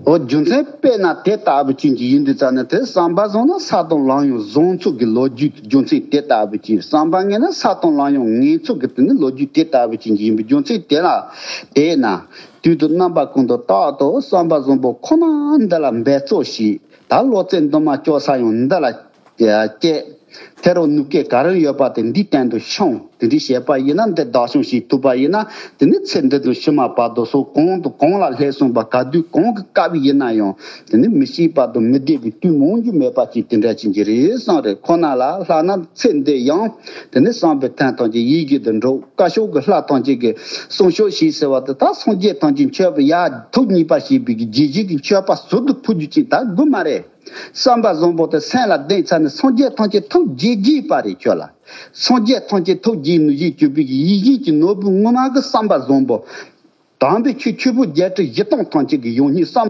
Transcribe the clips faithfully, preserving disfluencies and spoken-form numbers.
འོ་རྒྱུ་མཚན་དཔེར་ན་དེ་ལྟ་བུ་ཅན་གྱི་ཡིན་དུས་ཙང་ནས་དེ་བསམ་པ་བཟང་ན་ས་དང་ལམ་ཡང་བཟང་ཚུལ་གྱི་ལོ་རྒྱུས་རྒྱུ་མཚན་དེ་ལྟ་བུ་ཅན། བསམ་པ་ངན་ན་ས་དང་ལམ་ཡང་ངན་ཚུལ་གྱི་དེ་ནི་ལོ་རྒྱུས་དེ་ལྟ་བུ་ཅན་གྱི་ཡིན་པའི་རྒྱུ་མཚན་དེ་ལ། དེས་ན་དུས་དང་རྣམ་པ་ཀུན་ཏུ་རྟག་ཏུ་བསམ་པ་བཟང་པོ་ཁོ་ན་འདི་ལ་འབད་རྩོལ་ཞིག་ད་བློ་རྩེ་འདུན་མ་སྐྱོ་ས་ཡང་འདི་ལ་སྐྱེས། དེ་རུ་ནུས་སྐལ་ག་རེ་ཡོད་པ་དེ་འདི་སྟེང་དུ་ཤོང་། དེ་འདྲའི་བྱས་པ་ཡིན་ན་འདི་བདག་སྐྱོང་བྱེད་ཐུབ་པ་ཡིན་ན། དེ་ནི་ཚེ་འདི་དང་ཕྱི་མ་བར་དུ་སོགས་གང་དང་གང་ལ་སླེབས་སོང་བ། ག་དུས་གང་གི་སྐབས་ཡིན་ན་ཡང་དེ་ནི་མི་ཤེས་པ་དང་མི་བདེ་བའི་དུས་མང་རྒྱུ་མེད་པ་ཅིག་དེ་འདྲ་ཅིག་གི་རེད་བསམ་རེད། ཁོ་ན་ལ་ལྷག་ན་ཚེ་འདི་ཡང་དེ་ནི་བསམ་པའི་དོན་ཐམས་ཅད་ཡིད་བཞིན་དུ་འགྲུབ། བཀའ་ཤོག་གི་ལྷ་ཐམས་ཅད་ཀྱི་གསུང་ཤོག་ཞིག་ཟེར་བ་དེ་ད་སངས་རྒྱས་ཐམས་ཅད་མཆོད་པ་ཡ་ཐུགས་མཉེས་པ་ཞེས་པའི་གི་རྗེས་བཞིན་གྱི་མཆོད་པ་ཟུར་དུ་ཕུལ་རྒྱུ་ཅིག་ད་དགོས་མ་རེད། བསམ་པ་བཟང་པོ་དེ་སེམས་ལ་ལྡན་ཚར་ནས་སངས་རྒྱས་ཐམས་ཅད་ཐུགས་དགྱེས་དགྱེས་པ་རེད་ཁྱོད་ལ། སངས་རྒྱས་ཐམས་ཅད་ཐུགས་དགྱེས་ནུས་ཤིག་གྱུར་པའི་ཡིད་བཞིན་གྱི་ནོར་བུ་ངོ་མ་གི་བསམ་པ་བཟང་པོ། དམ་པའི་ཆོས་ཆོས་ཕུང་བརྒྱད་ཁྲི་བཞི་སྟོང་ཐམས་ཅད་ཀྱི་ཡོན་སྙིང་བསམ།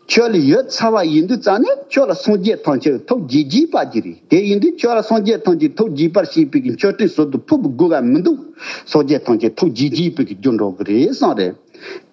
ཁྱོད་ལ་ཡོད་ཚར་བ་ཡིན་དུས་ཙང་ནས་ཁྱོད་ལ་སངས་རྒྱས་ཐམས་ཅད་ཐུགས་དགྱེས་དགྱེས་པ་ཅིག་རེད། དེ་ཡིན་དུས་ཁྱོད་ལ་སངས་རྒྱས་ཐམས་ཅད་ཐུགས་དགྱེས་པར་བྱེད་པའི་གི་མཆོད་སྤྲིན་ཟུར་དུ་ཕུལ་དགོས་པ་མི་འདུག་སངས་རྒྱས་ཐམས་ཅད་ཐུགས་དགྱེས་དགྱེས་པའི་གི་རྒྱུ་འགྲོ་གི་རེད་བསམ་རེད།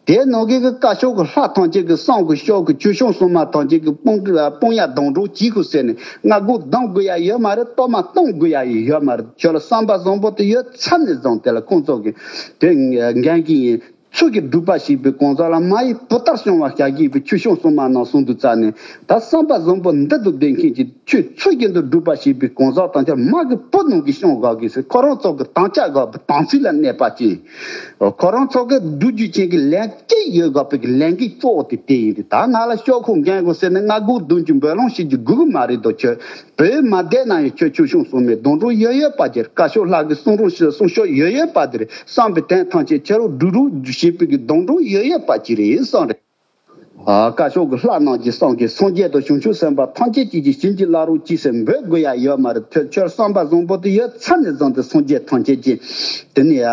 དེ་ནང་གི་གི་བཀའ་ཤོག་གི་ལྷ་ཐམས་ཅད་ཀྱི་བསང་གི་ཤོག་གི་ཆོས་སྐྱོང་སྲུང་མ་ཐམས་ཅད་ཀྱི་དཔུང་གི་དཔུང་ཡ་གདོང་གྲོགས་གྱིས་ཁུ་ཟེར་ནས་སྔ་དགོང་གདོང་དགོས་ཡ་ཡོད་མ་རེད། གཏོར་མ་གཏོང་དགོས་ཡ་ཡོད་མ་རེད། ཁྱོད་ལ་བསམ་པ་བཟང་པོ་དེ་ཡོད་ཚར་ནས་བཟུང་དེ་ལ་ཁོང་ཚོ་གི་དེ་འགན་གྱི་ཡིན། ཚུལ་གྱིས་སྒྲུབ་པ་བྱེད་པའི་གང་ཟག་ལ་མ་ཡི་བུ་ལྟར་བྱུང་བ་བྱ་གྱིས་པའི་ཆོས་སྐྱོང་སྲུང་མ་རྣམས་གསུང་དུས་ཙང་ནས་ད་བསམ་པ་བཟང་པོ་འདི་དང་ལྡན་མཁན་གྱི་ཆོས་ཚུལ་བཞིན་དུ་སྒྲུབ་པ་བྱེད་པའི་གང་ཟག་དང་ཁྱོད་མ་གི་བུ་ནང་གི་སྐྱོང་དགའ་གི་ཟེར། ཁོ་རང་ཚོ་གི་དམ་བཅའ་དགའ་བའི་དམ་ཚིག་ལ་གནས་པ་ཅན། ཁོ་རང་ཚོ་གི་སྒྲུབ་རྒྱུ་ཅན་གྱི་ལན་གཅིག་ཡོད་དགོས་པའི་གི་ལས་འགན་གཙོ་བོ་དེ་དེ་ཡིན་ཏེ། ད་ང་ལ་ཤོག་ཁུག་འགན་དགོས་ཟེར་ནས་སྔ་དགོང་བདུན་གྱི་འབོད་ལོང་བྱེད་རྒྱུ་དགོས་གི་མ་རེད་དོ། ཁྱོད་བོད་མ་བསྡད་ན་ཡང་ཁྱོད་ཆོས་སྐྱོང་སྲུང་མའི་གདོང་གྲོགས་ཡོད་ཡོད་པ་ཅིག་རེད། བཀའ་ཤོག་ལྷ་གི་གསུང་རོགས་ཞུ་གསུང་ཤོག་ཡོད་ཡོད་པ་དེ་རེད། བསམ་པའི་དོན་ཐམས་ཅད་ཁྱེད་རང་སྒྲུབ་རོགས་བྱེད་པའི་གི་གདོང་གྲོགས་ཡོད་ཡོད་པ་ཅིག་རེད་བསམ་རེད། ཨ། བཀའ་ཤོག་གི་ལྷ་རྣམས་ཀྱིས་བསང་གི་སངས་རྒྱས་དང་བྱང་ཆུབ་སེམས་དཔའ་ཐམས་ཅད་ཀྱིས་ཀྱི་བྱིན་གྱིས་བརླབ་རོགས་གྱིས་ཟེར་འབོད་དགོས་ཡ་ཡོད་མ་རེད། ཁྱོད་ཁྱོད་བསམ་པ་བཟང་པོ་དེ་ཡོད་ཚར་ནས་བཟུང་སྟེ་སངས་རྒྱས་ཐམས་ཅད་ཀྱིས་དེ་ནས་ཡ་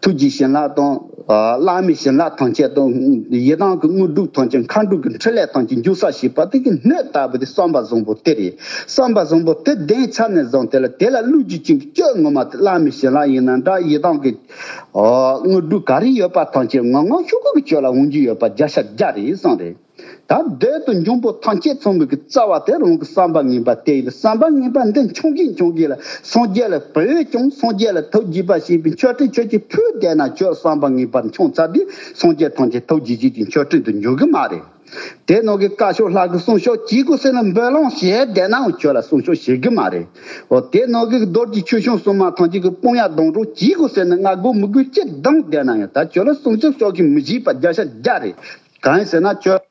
ཐུགས་རྗེ་བྱིན་རླབས་དང་། ཨ། བླ་མའི་བྱིན་རླབས་ཐམས་ཅད་དང་། ཡི་དམ་གྱི་དངོས་གྲུབ་ཐམས་ཅད་མཁའ་འགྲོ་གི་འཕྲིན་ལས་ཐམས་ཅད་འཇུག་ས་ཞེས་པ་དེ་གི་སྣོད་ལྟ་བུ་དེ་བསམ་པ་བཟང་པོ་དེ་རེད། བསམ་པ་བཟང་པོ་དེ་ལྡན་ཚར་ནས་བཟུང་དེ་ལ་དེ་ལ་བླུག་རྒྱུ་ཅན་གྱི་སྤྱོད་ངོ་མ་དེ་བླ་མའི་བྱིན་རླབས་ཡིན་ན་འདྲ། ཡི་དམ་གྱི་ཨ། དངོས་གྲུབ་ག་རེ་ཡོད་པ་ཐམས་ཅད་ངང་ངང་ཤུགས་ཀྱིས་ཁྱོད་ལ་འོང་རྒྱུ་ཡོད་པ་བརྒྱ་ཆ་བརྒྱ་རེད་བསམ་རེད། ད་འདོད་དང་འབྱུང་པོ་ཐམས་ཅད་ཚང་མའི་གི་རྩ་བ་དེ་རང་གི་བསམ་པ་ངན་པ་དེ་ཡིན། བསམ་པ་ངན་པ་འདི་འཆང་གིན་འཆང་གིན་ལ་སངས་རྒྱས་ལ་བོས་ཀྱང་སངས་རྒྱས་ལ་ཐུགས་དགྱེས་པ་བྱས་པའི་མཆོད་སྤྲིན་ཁྱོད་ཀྱིས་ཕུལ་བསྡད་ན་ཁྱོད་བསམ་པ་ངན་པ་འཆང་ཚར་དུས་སངས་རྒྱས་ཐམས་ཅད་ཐུགས་དགྱེས་བྱེད་ཀྱི་མཆོད་སྤྲིན་དུ་འགྱུར་གི་མ་རེད། དེ་ནང་གི་བཀའ་ཤོག་ལྷ་གི་གསུང་ཤོག་གྱིས་ཁུ་ཟེར་ན་འབོད་ལོང་བྱས་བསྡད་ནའང་ཁྱོད་ལ་གསུང་ཤོག་བྱེད་གི་མ་རེད། འོ་དེ་ནང་གི་རྡོ་རྗེ་ཆོས་སྐྱོང་སྲུང་མ་ཐམས་ཅད་ཀྱི་དཔུང་ཡ་གདོང་གྲོགས་གྱིས་ཁུ་ཟེར་ན་སྔ་དགོང་མི་དགོས་ཅི་གདོང་བསྡད་ན་ཡང་ད་ཁྱོད་ལ་གསུང་ཤོག་ཤོག་གི་མི་བྱེད་པ་བརྒྱ་ཆ་བརྒྱ་རེད། གང་ཡིན་ཟེར་ན་ཁྱོད།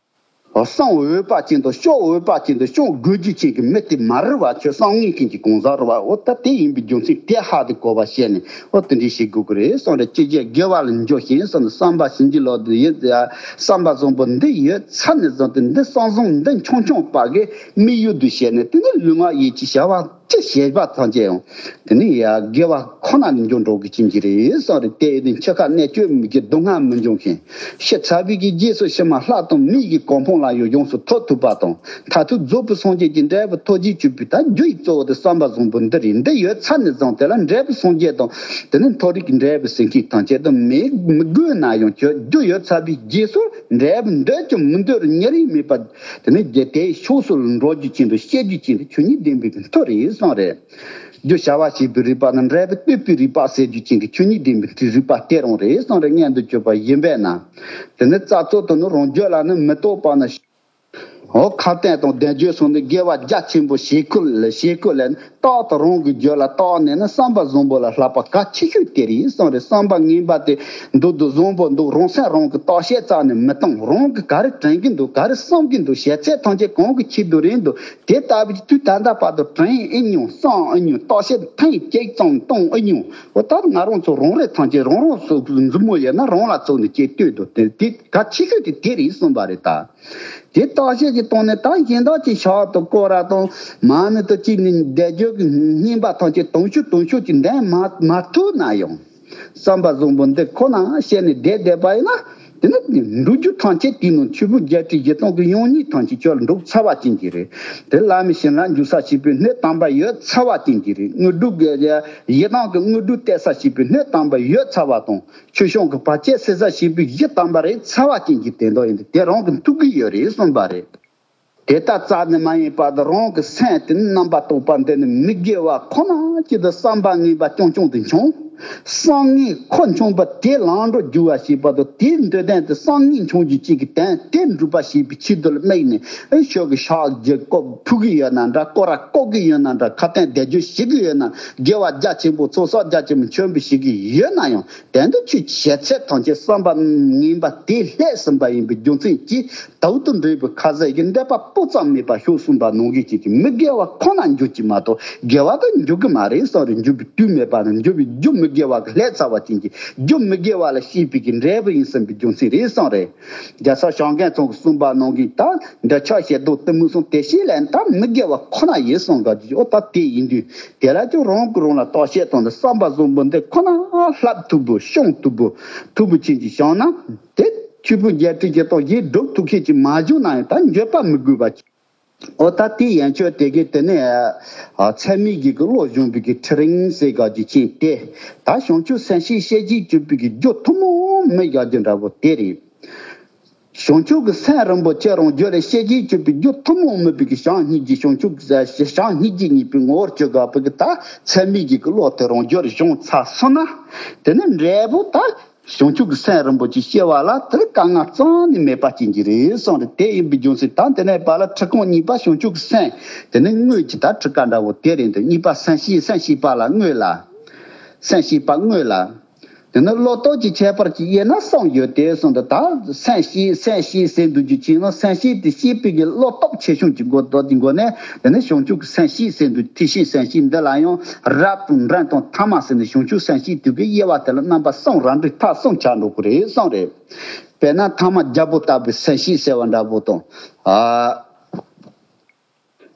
བསང་འོས་པ་ཅན་དང་ཤོག་འོས་པ་ཅན་དང་ཤོག་དགོས་རྒྱུ་ཅན་གྱི་མི་དེ་མ་རེད་བ། ཁྱོད་བསང་ངན་མཁན་གྱི་གང་ཟག་རེད་བ། འོ་ད་དེ་ཡིན་པའི་རྒྱུ་མཚན་དེ་ཧ་དེ་གོ་བ་བཤད་ནས་འོ་དེ་འདྲའི་བྱེད་དགོས་ཀྱི་རེད་བསམ་རེད། ཅི་བྱེད་དགེ་བ་ལ་འཇོག་ཞེན་བསམ་ནས་བསམ་པ་བྱིན་གྱིས་རློབ་དུ་ཡིན། བསམ་པ་བཟང་པོ་འདི་ཡོད་ཚར་ནས་བཟུང་སྟེ་འདི་བསང་བཟང་འདི་འཆང་འཆང་པ་གི་དམིགས་ཡུལ་དུ་བྱས་ནས་དེ་ནི་ལུས་ངག་ཡིད་ཀྱི་བྱ་བ། ཅི་བྱེད་པ་ཐམས་ཅད་ཡང་དེ་ནི་ཡ་དགེ་བ་ཁོ་ན་ལ་འཇོག་འགྲོ་གི་ཅན་གྱི་རེད་བསམ་རེད། དེ་ཡིན་དུས་འཆི་ཁ་གནད་གཅོད་མི་བྱེད་སྡུག་བསྔལ་མི་འབྱུང་ཞིང་། ཤི་ཚར་བའི་གི་རྗེས་སུ་ཕྱི་མ་ལྷ་དང་མི་ཡི་གོ་འཕང་ལ་ཡང་ཡོངས་སུ་ཐོབ་ཐུབ་པ་དང་། མཐར་ཐུག་རྫོགས་པའི་སངས་རྒྱས་ཀྱི་འབྲས་བུ་ཐོབ་བྱེད་གྱུར་པའི་ད་རྒྱུ་ཡི་གཙོ་བོ་དེ་བསམ་པ་བཟང་པོ་འདི་རེད། འདི་ཡོད་ཚར་ནས་བཟུང་དེ་ལ་འབྲས་བུ་སངས་རྒྱས་དང་དེ་ནི་མཐོ་རིས་ཀྱི་འབྲས་བུ་ཟེར་མཁན་ཐམས་ཅད་དུ་མི་མི་དགོས་ན་ཡང་ཁྱོད་རྒྱུ་ཡོད་ཚར་བའི་རྗེས་སུ་འབྲས་བུ་འདོད་ཀྱང་མི་འདོད་རུ་ཉེ་རིང་མེད་པ། དེ་ནི་རྒྱུ་དེའི་ཕྱོགས་སུ་འགྲོ་རྒྱུ་ཅན་དུ་སྐྱེ་རྒྱུ་ཅན་དུ་ཆོས་ཉིད་ལྡན་པའི་གི་མཐུ་རེད་གསུངས་རེད། རྒྱུ་བྱ་བ་བྱེད་པའི་རིགས་པ་ནི་འབྲས་བུ་ལྟོས་པའི་རིགས་པ་ཟེར་རྒྱུ་ཅན་གྱི་ཆོས་ཉིད་ལྡན་པའི་རིགས་པ་སྟེ་རང་རེད་གསུངས་རེད། མངོན་དུ་གྱུར་པ་ཡིན་པས་ན། དེ་ནི་རྩ་རྩོད་དུ་ནི་རང་རྒྱུད་ལ་ནི་མི་རྟོག་པ་ནི། འོ་ཁ་ཏོན་དང་བཟླས་བརྗོད་སོགས་ནི་དགེ་བ་རྒྱ་ཆེན་པོ་བྱེད་ཁུལ་བྱེད་ཁུལ་ལས་རྟག་ཏུ་རང་གི་རྒྱུད་ལ་བཏགས་ནས་ནི་བསམ་པ་བཟང་པོ་ལ་བསླབ་པ་གལ་ཆེ་ཤོས་དེ་རེད་གསུངས་རེད། བསམ་པ་ངན་པ་དེ་འདུག་འདུག་བཟང་པོ་འདུག་རང་སེམས་རང་གི་བརྟག་དཔྱད་རྩ་ནས་མི་གཏོང་། རང་གི་ག་རེ་དྲན་གྱི་འདུག་ག་རེ་བསམ་གྱི་འདུག་བྱེད་ཚད་ཐམས་ཅད་གང་གི་ཆེད་དུ་རེད་འདུག་དེ་ལྟ་བུའི་དུས་ད་ལྟ་བར་དུ་དྲན་ཨེ་མྱོང་བསམ་ཨེ་མྱོང་བརྟག་དཔྱད་ཐེངས་གཅིག་ཙམ་གཏོང་ཨེ་མྱོང་། འོ་ད་ང་རང་ཚོ་རང་རེ་ཐམས་ཅད་རང་རང་སོ་སོའི་མཛུབ་མོ་ཡོད་ན་རང་ལ་བཙུགས་ནས་ཅིག་ལྟོས་དང་། དེ་དེ་གལ་ཆེ་ཤོས་དེ་དེ་རེད་གསུངས་པ་རེད་ད། དེ་བརྟག་དཔྱད་ཀྱི་སྟེང་ནས་ད་གཞན་དག་ཅིག་ཕྱག་ཏུ་སྐོར་ར་དང་མ་ཎི་དང་ཅིག་ནི་བཟླས་བརྗོད་ཀྱི་བསྙེན་པ་ཐམས་ཅད་དུང་ཕྱུར་དུང་ཕྱུར་ཅིག་འདོན་མ་མ་ཐུབ་ན་ཡང་། བསམ་པ་བཟང་པོ་འདི་ཁོ་ན་བཤད་ནས་བསྡད་བསྡད་པ་ཡིན་ན། དེ་ནི་འགྲོ་རྒྱུ་ཐམས་ཅད་དེའི་ནང་ཆོས་ཕུང་བརྒྱད་ཁྲི་བཞི་སྟོང་གི་ཡོན་གཉིས་ཐམས་ཅད་ཁྱོད་ལ་འགྲོ་ཚར་བ་ཅན་གྱི་རེད། དེ་བླ་མའི་ཞིང་ལ་འཇུག་ས་བྱེད་པའི་སྣོད་དམ་པ་ཡོད་ཚར་བ་ཅན་གྱི་རེད། དངོས་གྲུབ་ཀྱི་ཡི་དམ་གྱི་དངོས་གྲུབ་སྟེར་ས་བྱེད་པའི་སྣོད་དམ་པ་ཡོད་ཚར་བ་དང་། ཆོས་སྐྱོང་གི་བར་ཆད་སེལ་ས་བྱེད་པའི་གཞི་དམ་པ་རེད་ཚར་བ་ཅན་གྱི་དེ་འདྲ་ཡིན་ཏེ། དེ་རང་གི་ཐུགས་ཀྱི་ཡོད་རེད་གསུངས་པ་རེད། དེ་ལྟར་རྩ་ནས་མ་ཡིན་པ་དང་། རང་གི་སེམས་དེ་ནི་རྣམ་པར་རྟོག་པ་འདི་ནི་མི་དགེ་བ་ཁོ་ན་གཅིག་ཏུ་བསམ་པ་ངན་པ་རྐྱང་རྐྱང་དུ་འཆང་། བསམ་ངན་ཁོ་འཆང་བ་དེ་ལམ་འགྲོ་རྒྱུ་བ་ཞེས་པ་དང་། དེའི་འདོད་དོན་དེ་བསམ་ངན་འཆང་རྒྱུ་གཅིག་གི་དོན་དེ་འགྲུབ་པ་ཞེས་པའི་ཆེད་དུ་དམིགས་ནས། ཨེ་ཤོག་གི་ཕྱག་རྒྱ་བཀོད་ཕུལ་གི་ཡོད་ན་འདྲ། སྐོར་ར་བཀོད་གི་ཡོད་ན་འདྲ། ཁ་ཏོན་བཟླས་བརྗོད་བྱེད་གི་ཡོད་ན། དགེ་བ་རྒྱ་ཆེན་པོ་ཚོགས་བསགས་རྒྱ་ཆེན་པོ་མཆོད་འབུལ་བྱེད་གི་ཡོད་ན་ཡང་། དོན་དུ་ཆོས་བྱེད་ཚད་ཐམས་ཅད་བསམ་པ་ངན་པ་དེ་ལྷག་ཟིན་པ་ཡིན་པའི་རྒྱུ་མཚན་གྱིས། དལ་དུ་འགྲོ་བའི་ཁ་ཟས་ཀྱི་འདོད་པ་སྤུ་ཙམ་མེད་པར་ཤོར་སོང་བ་ནང་བཞིན་བྱེད་ཀྱི། མི་དགེ་བ་ཁོ་ན་འགྱུར་གྱི་མ་གཏོགས་དགེ་བ་དུ་འགྱུར་གྱི་མ་རེད་གསུངས་རེད། འགྱུར་བའི་དུས་མེད་པ་ནི་འགྱུར་བའི་རྒྱུ་མི་དགེ་བ་གི་ལྷག་ཚར་བ་ཅན་གྱི་རྒྱུ་མི་དགེ་བ་ལ་སྐྱེས་པའི་གི་འབྲས་བུ་ཡིན་ཟིན་པའི་རྒྱུ་མཚན་རེད་གསུངས་རེད། རྒྱལ་ཚབ་བྱང་ཆུབ་ཀྱིས་གསུངས་པ་ནང་བཞིན་ད་འདོད་ཆགས་ཞེ་སྡང་གཏི་མུག་གསུམ་དེ་བྱས་ལ་ད་མི་དགེ་བ་ཁོ་ན་ཡིན་གསུངས་ག་ཅི། འོ་ད་དེ་ཡིན་དུས་དེ་ལ་ཀྱང་རང་གིས་རང་ལ་བརྟག་དཔྱད་བཏང་ནས་བསམ་པ་བཟང་པོ་འདི་ཁོ་ན་བསླབ་ཐུབ་པོ་སྐྱོང་ཐུབ་པོ་ཐུབ་པོ་ཅན་གྱི་བྱུང་ན། དེ་ཆོས་ཕུང་བརྒྱད་ཁྲི་བཞི་སྟོང་ཞིག་སྒྲུབ་ཐུབ་མཁན་ཅིག་མ་བྱུང་ན་ཡང་ད་འགྱོད་པ་མི་དགོས་པ་ཅིག། འོ་ད་དེ་ཡན་ཆོད་དེ་གའི་དེ་ནས་ཚད་མའི་གི་བློ་སྦྱོང་བའི་གི་ཁྲིད་རིམ་ཟེར་ག་ཅི་ཅན་དེ། ད་བྱང་ཆུབ་སེམས་བསྐྱེད་ཤེས་བྱའི་སྤྱོད་པའི་གི་རྒྱུ་ཐུན་མོང་མི་བཞག་རྒྱུ་འདྲ་པོ་དེ་རེད། བྱང་ཆུབ་ཀྱི་སེམས་རིན་པོ་ཆེ་རང་རྒྱུད་ལ་ཤེས་བྱའི་སྤྱོད་པའི་རྒྱུ་ཐུན་མོང་མིན་པའི་གི་བྱམས་སྙིང་རྗེ། བྱང་ཆུབ་ཀྱི་བྱམས་སྙིང་རྗེ་གཉིས་པོའི་ངོ་བོར་གྱུར་དགོས་པའི་གི་ད་ཚད་མའི་གི་བློ་དེ་རང་རྒྱུད་ལ་སྦྱོང་ཚར་སོང་ན། དེ་ནི་འབྲས་བུ་ད་བྱང་ཆུབ་ཀྱི་སེམས་རིན་པོ་ཆེ་སྐྱེ་བ་ལ་དེར་དཀའ་ངལ་རྩ་ནས་མེད་པ་ཅན་གྱི་རེད་གསུངས་རེད། དེ་ཡིན་པའི་རྒྱུ་མཚན་ད་དེ་ནས་བར་ལ་ཁྲིད་ཁང་གཉིས་པ་བྱང་ཆུབ་ཀྱི་སེམས་དེ་ནི་དངོས་ཀྱི་ད་ཁྲིད་ཀ་འདྲ་བོ་དེ་རེད་འདུག། གཉིས་པ་སེམས་བསྐྱེད། སེམས་བསྐྱེད་པ་ལ་དངོས་ལ། སེམས་བསྐྱེད་པ་དངོས་ལ། དེ་ནི་བློ་སྟོབས་ཀྱི་ཁྱད་པར་གྱིས་དབྱེ་ན་གསུམ་ཡོད་དེ་གསུངས་འདུག། ད་སེམས་བསྐྱེད་སེམས་བསྐྱེད་ཟེར་འདུག་རྒྱུ་ཅན་ནི་སེམས་བསྐྱེད་དེ་བསྐྱེད་པའི་གི་བློ་སྟོབས་ཆེ་ཆུང་གི་སྒོ་དོག་གི་སྒོ་ནས། དེ་ནི་བྱང་ཆུབ་ཀྱི་སེམས་བསྐྱེད་ཟེར་འདུག། ཐེག་ཆེན་སེམས་བསྐྱེད་འདི་ལ་ཡང་རབ་དང་འབྲིང་དང་ཐ་མ་ཟེར་ནས་བྱང་ཆུབ་སེམས་བསྐྱེད་དེ་གི་དབྱེ་བ་དེ་ལ་རྣམ་པ་གསུམ་རབ་འབྲིང་ཐ་གསུམ་ཆགས་འགྲོ་གི་རེད་གསུངས་རེད། དཔེར་ན་ཐ་མ་རྒྱལ་པོ་ལྟ་བུའི་སེམས་བསྐྱེད་ཟེར་བ་འདྲ་པོ་དང་། ཨ།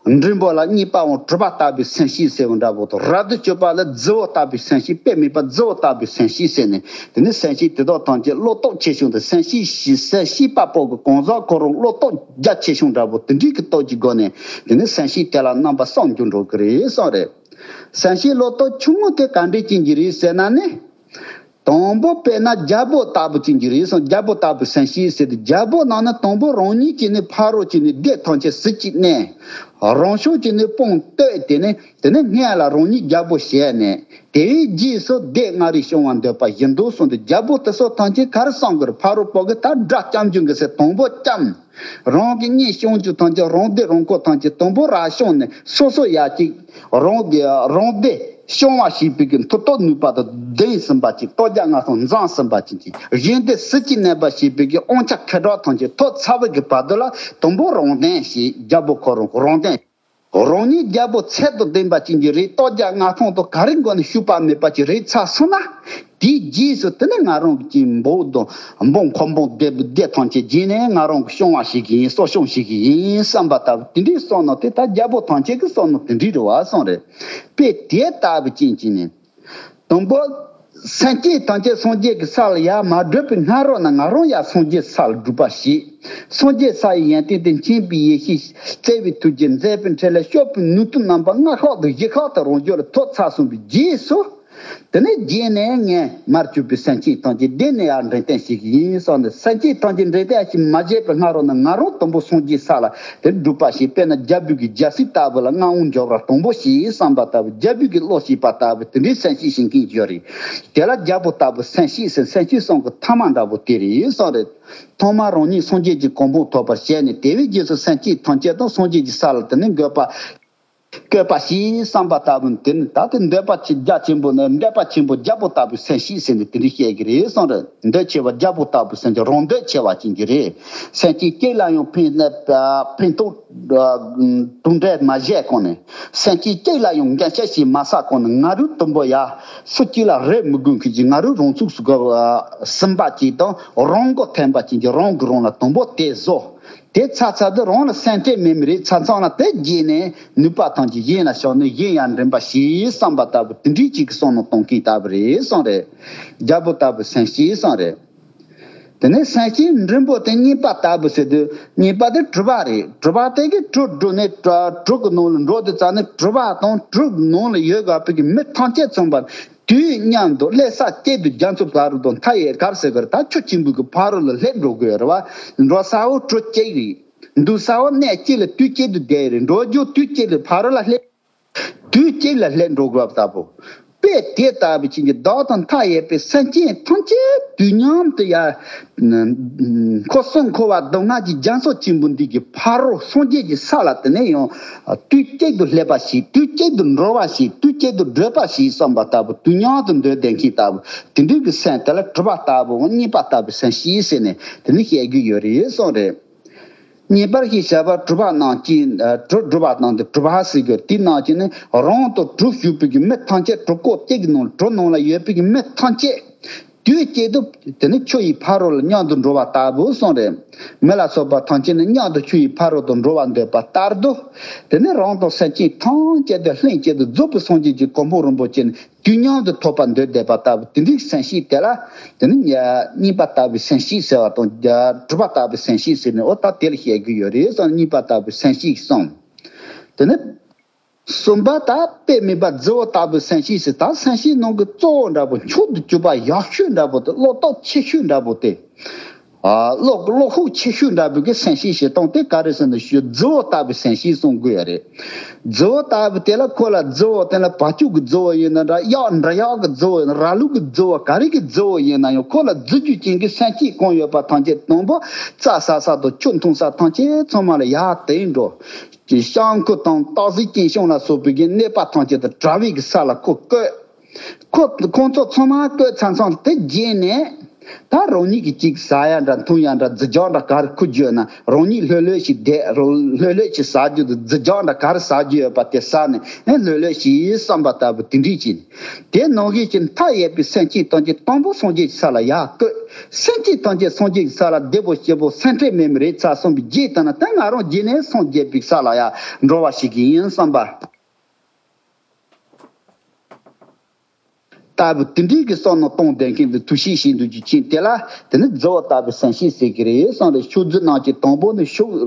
འབྲིང་པོ་ལ་གཉིས་པའམ་གྲུབ་པ་ལྟ་བུའི་སེམས་བསྐྱེད་ཟེར་བ་འདྲ་པོ་དང་། རབ་ཏུ་བྱུང་བ་ལ་རྫི་བོ་ལྟ་བུའི་སེམས་བསྐྱེད། དཔེ་མེད་པ་རྫི་བོ་ལྟ་བུའི་སེམས་བསྐྱེད་ཟེར་ནས། དེ་ནི་སེམས་བསྐྱེད་དེ་དག་ཐམས་ཅད་བློ་སྟོབས་ཆེ་ཆུང་དང་། སེམས་བསྐྱེད་སེམས་བསྐྱེད་པ་པོ་གི་གང་ཟག་ཁོ་རང་བློ་སྟོབས་རྒྱ་ཆེ་ཆུང་འདྲ་པོ་དེ་འདྲའི་གི་སྟོབས་ཀྱི་སྒོ་ནས། དེ་ནི་སེམས་བསྐྱེད་དེ་ལ་རྣམ་པ་གསུམ་འགྱུར་འགྲོ་གི་རེད་གསུངས་རེད། སེམས་བསྐྱེད་བློ་སྟོབས་ཆུང་ངུ་དེ་ག་འདྲས་ཅན་གྱི་རེད་ཟེར་ན་ནི། དང་པོ་དཔེར་ན་རྒྱལ་པོ་ལྟ་བུ་ཅན་གྱི་རེད་གསུངས། རྒྱལ་པོ་ལྟ་བུ་སེམས་བསྐྱེད་ཟེར་ཏེ། རྒྱལ་པོ་ནང་ན་དང་པོ་རང་ཉིད་ཀྱིས་ནི་ཕ་རོལ་གྱི་ནི་སྡེ་ཐམས་ཅད་ཟིལ་གྱིས་མནན། རང་ཕྱོགས་ཀྱི་ནི་དཔུང་བསྟོད་དེ་ནི། དེ་ནི་སྔོན་ལ་རང་ཉིད་རྒྱལ་པོ་བྱས་ནས། དེའི་རྗེས་སུ་སྡེ་མངའ་རིས་སྐྱོང་བར་འདོད་པ་བཞིན་དུ་གསུངས་ཏེ། རྒྱལ་པོ་དེ་ཚོ་ཐམས་ཅད་ག་རེ་གསུང་གི་རེད། ཕ་རོལ་པོ་གི་ད་དགྲ་བཅོམ་རྒྱུ་གི་ཟེར། དང་པོ་བཅོམ། རང་གི་གཉེན་སྐྱོང་རྒྱུ་ཐམས་ཅད། རང་སྡེ་རང་འཁོར་ཐམས་ཅད་དང་པོ་ར་བཅོམ་ནས། སོ་སོ་ཡ་གཅིག་རང་སྡེ་རང་སྡེ་སྐྱོང་བ་ཞེས་པའི་གི་མཐུ་སྟོབས་ནུས་པ་དང་ལྡན་ཟིན་པ་ཅིག། ལྟོ་རྒྱ་ལྔ་སྟོང་འཛོམས་ཟིན་པ་ཅིག་གིས། གཞན་སྡེ་ཟིལ་གྱིས་མནན་པ་ཞེས་པའི་གི་དབང་ཆ་ཁེ་གྲགས་ཐམས་ཅད་ཐོབ་ཚར་བའི་གི་བར་དུ་ལ། དང་པོ་རང་སྡེ་ཞེས། རྒྱལ་པོ་ཁོ་རང་རང་སྡེ། རང་ཉིད་རྒྱལ་པོ་ཚད་དང་ལྡན་པ་ཅན་གྱི་རེད། ལྟོ་རྒྱ་ལྔ་སྟོང་དང་ག་རེ་མགོ་ནས་ཤུགས་པ་མེད་པ་ཅིག་རེད་ཚར་སོང་ན། དེའི་རྗེས་སུ་དེ་ནི་ང་རང་གི་འབངས་དང་འབངས་འཁོར་འབངས་སྡེ་སྡེ་ཐམས་ཅད་བརྒྱུད་ནས་ང་རང་གིས་སྐྱོང་བ་ཞིག་ཡིན། གསོ་སྐྱོང་ཞིག་ཡིན་བསམ་པ་ལྟ་བུ་དེ་འདྲའི་བསམ་ནོ་དེ། ད་རྒྱལ་པོ་ཐམས་ཅད་ཀྱི་བསམ་ནོ་དེ་འདྲའི་རེད་བ་གསུངས་རེད། དཔེ་དེ་ལྟ་བུ་ཅན་གྱི་ནི། དང་པོ། སེམས་ཅན་ཐམས་ཅད་སངས་རྒྱས་ཀྱི་ས་ལ་ཡར་མ་བགྲོད་པའི་སྔ་རོལ་ན་ང་རང་ཡར་སངས་རྒྱས་ས་ལ་སྒྲུབ་པ་བྱེད། སངས་རྒྱས་ས་ཡི་ཡོན་ཏན་དེ་མཁྱེན་པའི་ཡེ་ཤེས། བརྩེ་བའི་ཐུགས་རྗེ། མཛད་པའི་འཕྲིན་ལས། སྤྱོད་པའི་ནུས་མཐུ་རྣམ་པ་ལྔ་ཤོག་དང་བཞི་ཤོག་དེ་རང་རྒྱུད་ལ་ཐོབ་ཚར་སོང་བའི་རྗེས་སུ། དེ་ནས་རྗེས་ནས་ངས་མར་གྱུར་པའི་སེམས་ཅན་ཐམས་ཅད་བདེ་ནས་ཡར་འདྲེན་བསྟན་ཞིག་ཡིན་བསམ་ནས། སེམས་ཅན་ཐམས་ཅད་འདྲེན་བསྟན་ཞིག་མ་བྱས་པའི་སྔ་རོལ་ན་ང་རང་དང་པོ་སངས་རྒྱས་ས་ལ་དེ་སྒྲུབ་པ་བྱེད། དཔེར་ན་རྒྱལ་པོའི་གི་རྒྱལ་སྲིད་ལྟ་བུ་ལ་མངའ་དབང་འབྱོར་བར་དང་པོ་བྱེད་བསམ་པ་ལྟ་བུ། རྒྱལ་པོའི་གི་བློ་བྱེད་པ་ལྟ་བུ་དེ་འདྲའི་སེམས་བསྐྱེད་བྱེད་མཁན་ཡོད་རེད། དེ་ལ་རྒྱལ་པོ་ལྟ་བུ་སེམས་བསྐྱེད་ཟེར། སེམས་བསྐྱེད་གསུམ་གྱི་ཐ་མ་འདྲ་པོ་དེ་རེད་གསུངས་རེད། ཐོག་མར་རང་ཉིད་སངས་རྒྱས་ཀྱི་གོ་འཕང་ཐོབ་པར་བྱས་ནས། དེ་བས་རྗེས་སུ་སེམས་ཅན་ཐམས་ཅད་དང་སངས་རྒྱས་ཀྱི་ས་ལ་དེ་ནས་འགོད་པ། བཀོད་པ་ཞེས་བསམ་པ་ལྟ་བུ་དེ་ནི། ད་དེ་འདོད་པ་ཆེ་རྒྱ་ཆེན་པོ་ནི། འདོད་པ་ཆེན་པོ་རྒྱལ་པོ་ལྟ་བུའི་སེམས་བསྐྱེད་ཟེར་ནས་དེ་འདྲ་བཤད་ཀྱི་རེད་གསུངས་རེད། འདོད་ཆེ་བ་རྒྱལ་པོ་ལྟ་བུའི་སེམས་ཀྱི་རང་འདོད་ཆེ་བ་ཅན་གྱི་རེད། སེམས་ཅན་གཅིག་ལ་ཡང་ཕན་ཕན་ཐོགས་གྲུབ་འབྲས་མ་བཞེས་གོང་ནས། སེམས་ཅན་གཅིག་ལ་ཡང་འགན་ཆེ་ཞིག་མ་བསགས་གོང་ནས། ང་རང་དུམ་བུ་ཡ་སུ་གཅིག་ལ་རེ་མི་དགོས་མཁན་གྱི། ང་རང་རང་ཚུགས་སུ་ག་ཟིན་པ་ཅིག་དང་། རང་མགོ་ཐོན་པ་ཅན་གྱི། རང་གིས་རང་ལ་དུམ་བུ་དེ་བཟོ། དེ་ཚར་ཚར་དུས་རང་ལ་སེམས་ཁྲལ་མེད་མི་རེད། ཚར་ཚར་ན་དེ་རྗེས་ནས་ནུས་པ་ཐམས་ཅད་གཞན་ལ་བྱུང་ནས། གཞན་ཡང་འདྲེན་པ་ཞེས་བསམ་པ་ལྟ་བུ་དེ་འདྲའི་ཅིག་གི་བསམ་བློ་གཏོང་མཁན་ལྟ་བུ་རེད་གསུངས་རེད། རྒྱལ་པོ་ལྟ་བུའི་སེམས་བསྐྱེད་གསུངས་རེད། དེ་ནས་སེམས་ཅན་འབྲིང་པོ་དེ་གཉིས་པ་ལྟ་བུ་ཟེར་དུས་གཉིས་པ་དེ་གྲུབ་པ་རེད། གྲུབ་པ་དེ་གི་གྲུབ་གྲུབ་ནས་གྲུབ་གྲུབ་གི་ནང་ལ་འགྲོ་དུས་ཙམ་ནས་གྲུབ་པ་དང་གྲུབ་ནང་ལ་ཡོད་དགོས་པའི་གི་མི་ཐམས་ཅད་མཚོན་པ་དུས་མཉམ་དུ་སླེབས་ས་གཅིག་ཏུ་རྒྱ་མཚོ་ཕ་རོལ་དང་མཐའ་ཡས་གར་ཟེར་གི་རེད། ད་ཆུ་ཆེན་པོའི་གི་ཕ་རོལ་ལ་སླེབས་འགྲོ་དགོས་རེད་བ། འགྲོ་ས་བོ་གྲུབ་གཅིག་རེད། འདུག་ས་བོ་གནས་གཅིག་ལ་དུས་གཅིག་ཏུ་བསྡད་རེད། འགྲོ་རྒྱུ་དུས་གཅིག་ལ་ཕ་རོལ་ལ་སླེབས། དུས་གཅིག་ལ་སླེབས་འགྲོ་དགོས་པ་ལྟ་བུ། དཔེ་དེ་ལྟ་བུ་ཅན་གྱི་བདག་དང་མཐའ་ཡས་པའི་སེམས་ཅན་ཐམས་ཅད་དུས་མཉམ་དུ་ཡར། ཁོ་གསུམ་འཁོར་བ་སྡུག་བསྔལ་གྱི་རྒྱ་མཚོ་ཆེན་པོ་འདི་གི་ཕ་རོལ་སངས་རྒྱས་ཀྱི་ས་ལ་དེ་ནས་ཡང་དུས་གཅིག་ཏུ་སླེབས་པ་ཞིག་དུས་གཅིག་ཏུ་འགྲོ་བ་ཞིག་དུས་གཅིག་ཏུ་བགྲོད་པ་ཞིག་བསམ་པ་ལྟ་བུ། དུས་མཉམ་དུ་འདོད་ལྡན་མཁན་ལྟ་བུ། དེ་འདྲའི་གི་སེམས་དེ་ལ་གྲུབ་པ་ལྟ་བུའམ་གཉིས་པ་ལྟ་བུའི་སེམས་ཤེས་ཟེར་ནས་དེ་ནི་བཤད་རྒྱུ་ཡོད་རེད་གསུངས་རེད། གཉིས་པར་ཞེས་བྱ་བ་གྲུབ་པ་རྣམས་ཀྱིས། ཨ། གྲུབ་གྲུབ་པ་རྣམས་དེ་གྲུབ་པ་ཟེར་དགོས། དེ་རྣམས་ཀྱིས་ནི་རང་དུ་གྲུབ་བཞུགས་པའི་གི་མི་ཐམས་ཅད། གྲུབ་ཀོ་གཅིག་གི་ནང་གྲུབ་ནང་ལ་ཡོད་པའི་གི་མི་ཐམས་ཅད་དུས་གཅིག་ཏུ་དེ་ནི་ཆུ་ཡི་ཕ་རོལ་ལ་མཉམ་དུ་འགྲོ་བ་ལྟ་བུ་གསུངས་རེད། མི་ལ་སོགས་པ་ཐམས་ཅད་ནི་མཉམ་དུ་ཆུ་ཡི་ཕ་རོལ་ཏུ་འགྲོ་བར་འདོད་པ་ལྟར་དུ། དེ་ནི་རང་དང་སེམས་ཅན་ཐམས་ཅད་དུ་ལྷན་ཅིག་ཏུ་རྫོགས་པའི་སངས་རྒྱས་ཀྱི་གོ་འཕང་རིན་པོ་ཆེ་ནི་དུས་མཉམ་དུ་ཐོབ་པར་འདོད་བསྡད་པ་ལྟ་བུ་དེ་འདྲའི་སེམས་བསྐྱེད་དེ་ལ། དེ་ནི་གཉིས་པ་ལྟ་བུའི་སེམས་བསྐྱེད་ཟེར་བ་དང་། གྲུབ་པ་ལྟ་བུའི་སེམས་བསྐྱེད་ཟེར་ནས། འོ་ད་དེ་ལ་བཤད་རྒྱུ་ཡོད་རེད་གསུངས། གཉིས་པ་ལྟ་བུའི་སེམས་བསྐྱེད་གསུངས། དེ་ནི་གསུམ་པ་ད་དཔེ་མེད་པ་རྫི་བོ་ལྟ་བུའི་སེམས་བསྐྱེད་ཟེར། ད་སེམས་བསྐྱེད་ནང་གི་གཙོ་བོ་འདྲ་པོ། མཆོག་ཏུ་གྱུར་པ་ཡག་ཤོས་འདྲ་པོ་དེ། བློ་སྟོབས་ཆེ་ཤོས་འདྲ་པོ་དེ། ཨ། བློ་བློ་ཁོག་ཆེ་ཤོས་འདྲ་པོ་གི་སེམས་བསྐྱེད་བྱེད་སྟངས་དེ་ག་རེ་ཟེར་ན། ཞུ་རྫི་བོ་ལྟ་བུའི་སེམས་བསྐྱེད་གསུང་དགོས་ཡ་རེད། རྫི་བོ་ལྟ་བུ་དེ་ལ། ཁོ་ལ་རྫི་བོ་དེ་ལ་བ་ཕྱུགས་ཀྱི་རྫི་བོ་ཡིན་ན་འདྲ། གཡག་འབྲི་གཡག་གི་རྫི་བོ་ཡིན་ན། ར་ལུག་གི་རྫི་བོ། ག་རེ་གི་རྫི་བོ་ཡིན་ན་ཡང་། ཁོ་ལ་རྫི་རྒྱུ་ཅན་གྱི་སེམས་བསྐྱེད་གང་ཡོད་པ་ཐམས་ཅད། དང་པོ་རྩྭ་ཟ་ས་དང་ཆུ་འཐུང་ས་ཐམས་ཅད་ཚང་མ་ལ་ཡར་དེད་འགྲོ། གཤམ་ཁུག་དང་སྟག་གཟིག་སྐྱིན་གཤོང་ལ་སོགས་པའི་གི་གནོད་པ་ཐམས་ཅད་དང་བྲལ་བའི་གི་ས་ལ་ཁོ་བཀོད། ཁོ་ཁོང་ཚོ་ཚང་མ་བཀོད་ཚར་ཚར་དེ་རྗེས་ནས། ད་རང་ཉིད་ཀྱི་ཅིག་ཟ་ཡ་འདྲ་འཐུང་ཡ་འདྲ་རྫི་རྒྱག་འདྲ་ག་རེ་ཁུར་རྒྱུ་ཡོད་ན། རང་ཉིད་ལྷོད་ལྷོད་ཞིག་བསྡད། ལྷོད་ལྷོད་ཞིག་ཟ་རྒྱུ་དང་། རྫི་རྒྱག་འདྲ་ག་རེ་ཟ་རྒྱུ་ཡོད་པ་དེ་ཟ་ནས་ཨེ་ལྷོད་ལྷོད་ཞིག་བསམ་པ་ལྟ་བུ་དེ་འདྲས་ཀྱིས། དེ་ནང་བཞིན་གྱི་མཐའ་ཡས་པའི་སེམས་བསྐྱེད་ཐམས་ཅད་དང་པོ་སངས་རྒྱས་ཀྱི་ས་ལ་ཡར་བཀོད། སེམས་བསྐྱེད་ཐམས་ཅད་སངས་རྒྱས་ཀྱི་ས་ལ་བདེ་པོ་སྐྱིད་པོ་སེམས་ཁྲལ་མེད་མི་རེད་ཚར་སོང་བའི་རྗེས་དེ་ན། ད་ང་རང་རྗེས་ནས་སངས་རྒྱས་པའི་ས་ལ་ཡར་འགྲོ་བ་ཞིག་ཡིན་བསམ་པ། ལྟ་བུ་དེ་འདྲའི་གི་བསམ་མནོ་གཏོང་བསྡད་མཁན་དེ་ཐུགས་ཤེས་བྱེད་འདུག་རྒྱུ་ཅན་དེ་ལ། དེ་ནི་རྫི་བོ་ལྟ་བུའི་སེམས་བསྐྱེད་ཟེར་གི་རེད་གསུངས་རེད། མཆོག་རྫི་རྣམས་ཀྱིས་དང་པོ་ནི་ཕྱོགས་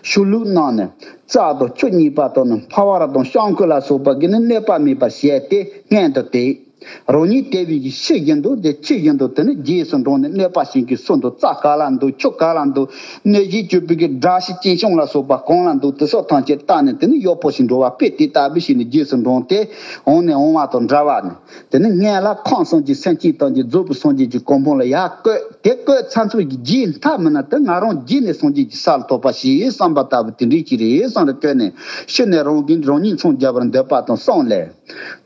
ཕྱོགས་ལུགས་རྣམས་ནི། རྩྭ་དང་ཆུ་གཉིས་པ་དང་ནི། ཕ་བར་དང་གཤམ་ཁུག་ལ་སོགས་པ་གིས་ནི་གནོད་པ་མེད་པར་བྱས་ཏེ་སྔོན་དུ་དེད། རང་ཉིད་དེད་པའི་གི་ཕྱི་བཞིན་དུ། དེ་ཕྱི་བཞིན་དུ་དེ་ནི་རྗེས་སུ་འབྲངས་ནས་གནོད་པ་བྱེད་མཁན་སུ་འདུག་རྩྭ་ག་ལ་འདུག་ཆུ་ག་ལ་འདུག་གནོད་བྱེད་སྤྱོད་པའི་གི་དགྲ་ཞིག་སྐྱིན་གཤོང་ལ་སོགས་པ་གང་ལ་འདུག་དེ་སོགས་ཐམས་ཅད་བལྟས་ནས། དེ་ནི་གཡོག་པོ་ཞིག་འགྲོ་བ་དཔེ་དེ་ལྟ་བུ་ཞིག་ནི་རྗེས་སུ་འབྲངས་ཏེ་འོང་ནས་འོང་བ་དང་འདྲ་བ་ནི། དེ་ནི་སྔོན་ལ་ཁམས་གསུམ་གྱི་སེམས་བསྐྱེད་ཐམས་ཅད་རྫོགས་པའི་སངས་རྒྱས་ཀྱི་གོ་འཕང་ལ་ཡར་བཀོད། དེ་བཀོད་ཚར་ཚར་གྱི་རྗེས་མཐའ་མི་ན། དེ་ང་རང་རྗེས་ནས་སངས་རྒྱས་ཀྱི་ས་ལ་ཐོབ་པ་ཞིག་བསམ་པ་ལྟ་བུ་དེ་འདྲའི་ཅིག་རེད་བསམ་རེ་བཀོད་ནས། ཕྱི་ནས་རང་གིས་རང་ཉིད་མཚམས་བརྒྱབ་པར་འདོད་པ་དང་གསུམ་ལས།